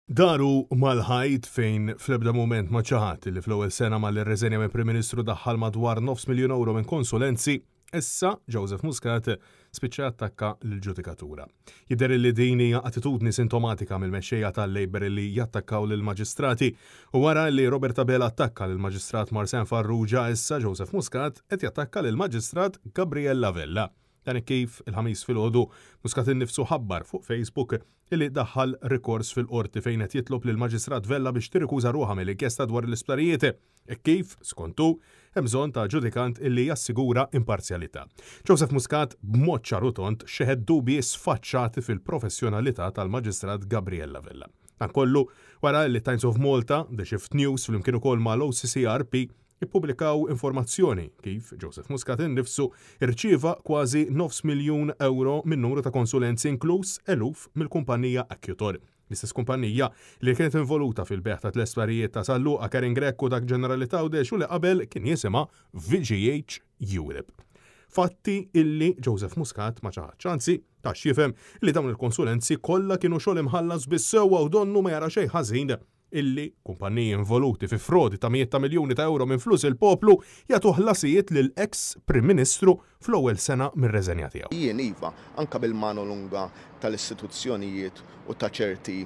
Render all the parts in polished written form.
Daru mal-ħajt fejn fl-ebda mument ma ċaħad li fl-ewwel sena malli rreżenja minn Prim Ministru daħħal madwar nofs miljun ewro minn konsulenzi, issa Joseph Muscat spiċċa jattakka lill-ġudikatura. Jidher li din hija attitudni sintomatika mill-mexxejja tal-Labour li jattakkaw lill-maġistrati u wara li Robert Abela attakka lill-Maġistrat Marseanne Farrugia issa Joseph Muscat qed jattakka lill-Maġistrat Gabriella Vella. Dan hekk kif il-Ħamis filgħodu Muscat innifsu ħabbar fuq Facebook illi daħħal rikors fil-Qorti fejn qed jitlob lill-Maġistrat Vella biex tirrikuża ruħha mill-inkjesta dwar l-isptarijiet hekk kif, skont hu, hemm bżonn ta' ġudikant illi jassigura imparzjalità. Joseph Muscat b'mod ċar u tond xeħet dubji sfaċċati fil-professjonalità tal-Maġistrat Gabriella Vella. Dan kollu wara li Times of Malta, The Shift News flimkien ukoll mal-OCCRP ippubblikaw informazzjoni kif Joseph Muscat innifsu rċieva kważi nofs miljun ewro minn numru ta' konsulenzi inkluż eluf mill-kumpanija Accutor, l-istess kumpanija li kienet involuta fil-bejgħ ta' tlett sptarijiet ta' San Luqa, Karen Grech u dak Ġenerali t'Għawdex u li qabel kien jisimha VGH Europe. Fatti illi Joseph Muscat ma ċaħadx, anzi ta x'jifhem li dawn il-konsulenzi kollha kienu xogħol imħallas bis-sewwa u donnu ma jara xejn ħażin illi kumpanniji involuti fi frodi ta' mijiet ta' miljuni ta' ewro minn flus il-poplu jagħtu ħlasijiet lil eks Prim Ministru fl-ewwel sena mir-reżenja tiegħu. Jien iva, anke bil-mano lunga tal-istituzzjonijiet u ta' ċerti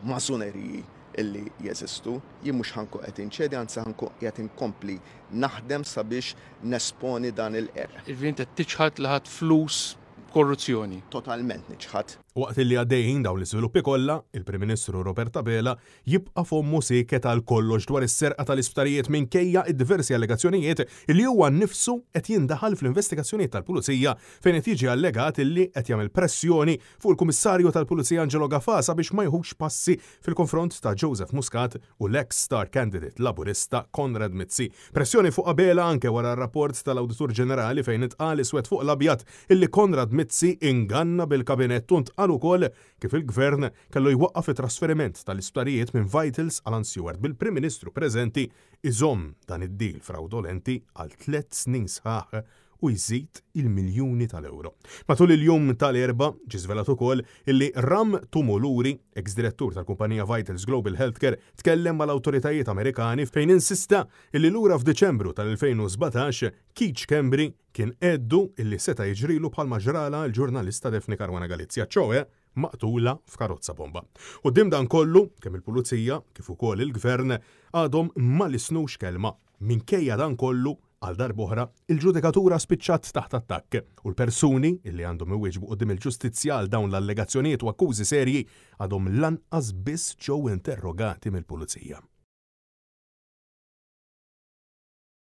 mażuneriji illi jeżistu, jien mhux ħa nkun qed inċedi anzi ħa nkun qiegħed inkompli naħdem sabiex nesponi dan il-qerq. Jiġifieri int qed tiċħad li ħadt flus b'korruzzjoni? Totalment niċħad. Waqt li għaddejjin dawn l-iżviluppi kollha, il-Prim Ministru Robert Abela jibqa' fommu sieket għal kollox dwar is-serqa tal-isptarijiet minkejja d-diversi allegazzjonijiet li huwa nnifsu qed jindaħal fl-investigazzjonijiet tal-Pulizija fejn qed jiġi allegat li qed jagħmel pressjoni fuq il-Kummissarju tal-Pulizija Angelo Gafà sabiex ma jieħux passi fil-konfront ta' Joseph Muscat u l-eks star candidate Laburista Konrad Mizzi. Pressjoni fuq Abela anke wara r-rapport tal-Awditur Ġenerali fejn intqal iswed fuq l-abjad illi Konrad Mizzi inganna bil-Kabinett u ntqal ukoll kif il-Gvern kellu jwaqqaf it-trasferiment tal-isptarijiet minn Vitals għal Anseward bil-Prim Ministru preżenti iżomm dan id-deal frawdolenti għal tlett snin sħaħ u jżid il-miljuni tal-ewro. Matul il-jum tal-Erbgħa ġie żvelat ukoll illi Ram Tumuluri, eks direttur tal-kumpanija Vitals Global Healthcare, tkellem mal-awtoritajiet Amerikani fejn insista illi lura f'Diċembru tal-2017 Keith Schembri kien għeddu illi seta' jiġrilu bħalma ġralha l-ġurnalista Daphne Caruana Galizia, ċoe maqtula f'karozza bomba. Quddiem dan kollu, kemm il-Pulizija kif ukoll il-Gvern għadhom ma lissnux kelma. Minkejja dan kollu, għal darb'oħra, il-ġudikatura spiċċat taħt attakk u l-persuni li għandhom iwieġbu quddiem il-ġustizzja għal dawn l-allegazzjonijiet u akkużi serji għadhom lanqas biss ġew interrogati mill-Pulizija.